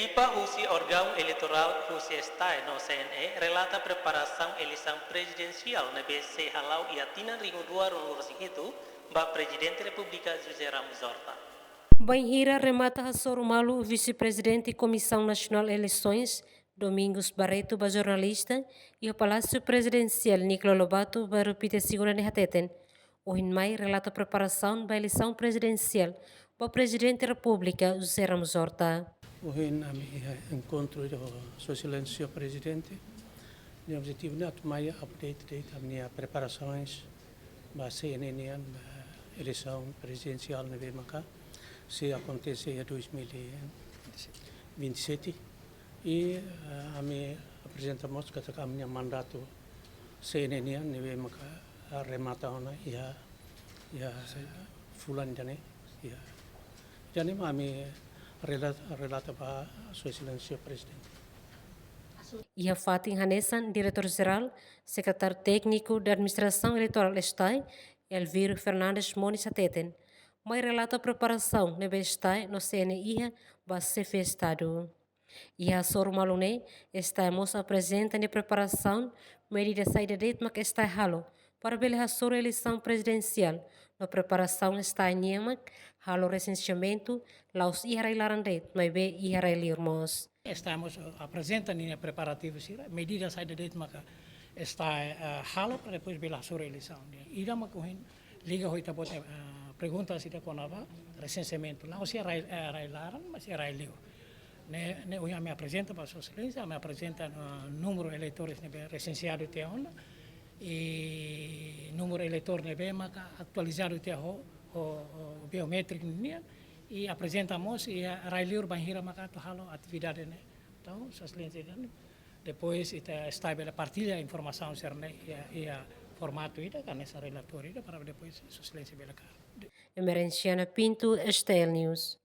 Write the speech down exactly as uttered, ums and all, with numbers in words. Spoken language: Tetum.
Ekipa husi órgaun eleitorál husi STAE no CNE relata preparasaun eleisaun prezidensiál ne'ebé sei hala'o iha tinan rihun rua ruanulu-resin-hitu ba Prezidente Repúblika José Ramos Horta. Bainhira remata hasoru malu Vise-Prezidente Komisaun Nasionál Eleisoens, Domingos Barreto, ba jornalista iha Palásiu Prezidensiál Nicolau Lobato, Bairru Pite, Segunda ne'e hateten, ohin mai relata preparasaun ba eleisaun prezidensiál ba Prezidente Repúblika José Ramos Horta. Ohin ami iha enkontru ho Sua Exelénsia Prezidente. Nia objetivu ne'e atu mai update de'it ami-nia preparasaun ba CNE nian, ba eleisaun prezidensiál ne'ebé maka sei akontese iha dois mil e vinte e sete. I, eh, ami aprezenta mós katak ami-nia mandatu CNE nian ne'ebé maka remata ona iha, iha fulan ida-ne'e, iha. Ida-ne'e mak ami relata, relata ba Sua Exelénsia Prezidente. Iha fatin hanesan, Diretór Jerál, Sekretáriu Tékniku de Administrasaun Eleitorál STAE, Elviro Fernandes Moniz hateten, mai relata preparasaun ne'ebé STAE no CNE iha ba Xefe Estadu. Iha hasoru malu ne'e, STAE mós aprezenta nia preparasaun, medida saida de'it mak STAE halo para bele hasoru eleisaun prezidensiál, no preparasaun STAE nian mak halo resenseamentu la'ós iha rai-laran de'it, maibé iha rai-liur mós. STAE mós aprezenta ninia preparativu sira, medida saida de'it maka STAE, eh, halo para depois bele hasoru eleisaun. Ida mak ohin liga ho ita-boot, eh, pergunta ida kona-ba resenseamentu. La'ós iha rai, eh, rai-laran, mas iha rai-liur. Ne'e, ne'e ohin ami aprezenta ba Sua Exelénsia, ami aprezenta, eh, númeru eleitores ne'ebé resenseadu tiha ona, i númeru eleitór ne'ebé maka atualizadu tiha ho, ho, ho biométriku nian, i aprezenta mós iha rai-liur bainhira maka atu halo atividade ne'e. Entaun, Sua Exelénsia, depois ita STAE bele partilla informasaun sira-ne'e iha, iha formatu ida, ka hanesan relatóriu ida, para depois Sua Exelénsia bele ka. Emerenciana Pinto, STL News.